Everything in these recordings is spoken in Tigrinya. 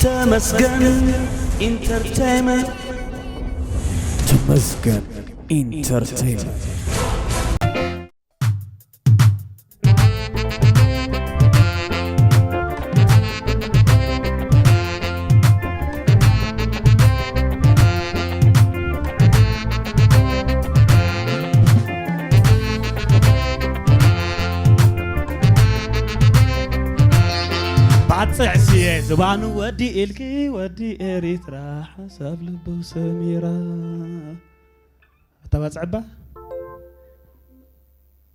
ተመስገን ኢንተርቴይመንት። ተመስገን ኢንተርቴይመንት። ባጽዕ ስየ ዝባኑ ወዲ ኢልኪ ወዲ ኤሪትራ ሓሳብ ልቡ ሰሚራ። ኣታ ባጽዕባ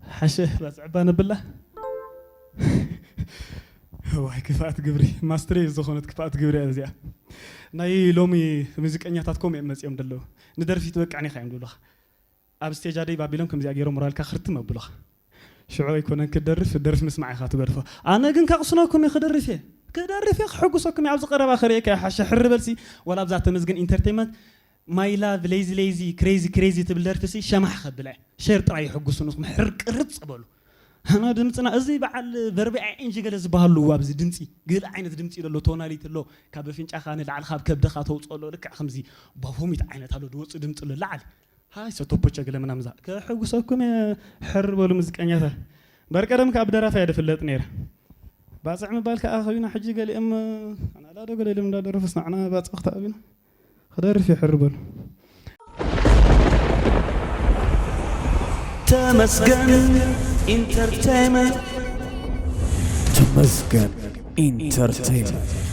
ሓሸ ባጽዕባ ነብላ። ዋይ ክፍኣት ግብሪ፣ ማስትሬ ዝኾነት ክፍኣት ግብሪ እያ እዚኣ። ናይ ሎሚ ሙዚቀኛታት ኮም እዮም መጺኦም ደለዉ። ንደርፊ ትበቅዕን ኢኻ እዮም ድብሉኻ። ኣብ ስቴጅ ኣደይ ባቢሎም ከምዚኣ ገይሮም ሞራልካ ክርትም ኣብሉኻ። ሽዑ ኣይኮነን ክደርፍ፣ ደርፊ ምስማዕ ኢኻ ትገድፎ። ኣነ ግን ከቕስነኩም እየ፣ ክደርፍ እየ። ክደርፍ እየ፣ ክሕጉሰኩም እየ። ኣብዚ ቀረባ ክርእየካ እየ። ሓሸ ሕሪ በልሲ፣ ዋላ ኣብዛ ተመስገን ኢንተርቴይመንት ማይ ላቭ ሌዚ ሌዚ ክሬዚ ክሬዚ ትብል ደርፊ ሲ ሸማሕ ከብላ እየ። ሼር ጥራይ ይሕጉሱ ንስኹም ሕር ቅርጽ በሉ። ኣነ ድምፅና እዚ በዓል ቨርቢ ኣይኤንጂ ገለ ዝበሃሉ ኣብዚ ድምፂ ገለ ዓይነት ድምፂ ኣሎ፣ ቶናሊቲ ኣሎ፣ ካብ ኣፍንጫኻ ንላዕሊ ካብ ከብድኻ ተውፅኦ ኣሎ። ልክዕ ከምዚ ባፎሚት ዓይነት ኣሎ ድወፅእ ድምፂ ኣሎ ላዕሊ። ሃይ ሰቶፖቸ ገለ ምናምን ዛ ከሕጉሰኩም እየ። ሕር በሉ ሙዚቀኛታት። በርቀደም ከኣ ብደራፋ እየ ድፍለጥ ነይረ። ባፅዕ ምባል ከኣ ከዊና ሕጂ ገሊኦም ኣናላዶ ገለ ኢሎም እንዳደረፉ ስናዕና ባፅዕ ክተኣቢና ክደርፍ እየ። ሕር በሉ። ተመስገን ኢንተርቴይመንት። ተመስገን ኢንተርቴይመንት።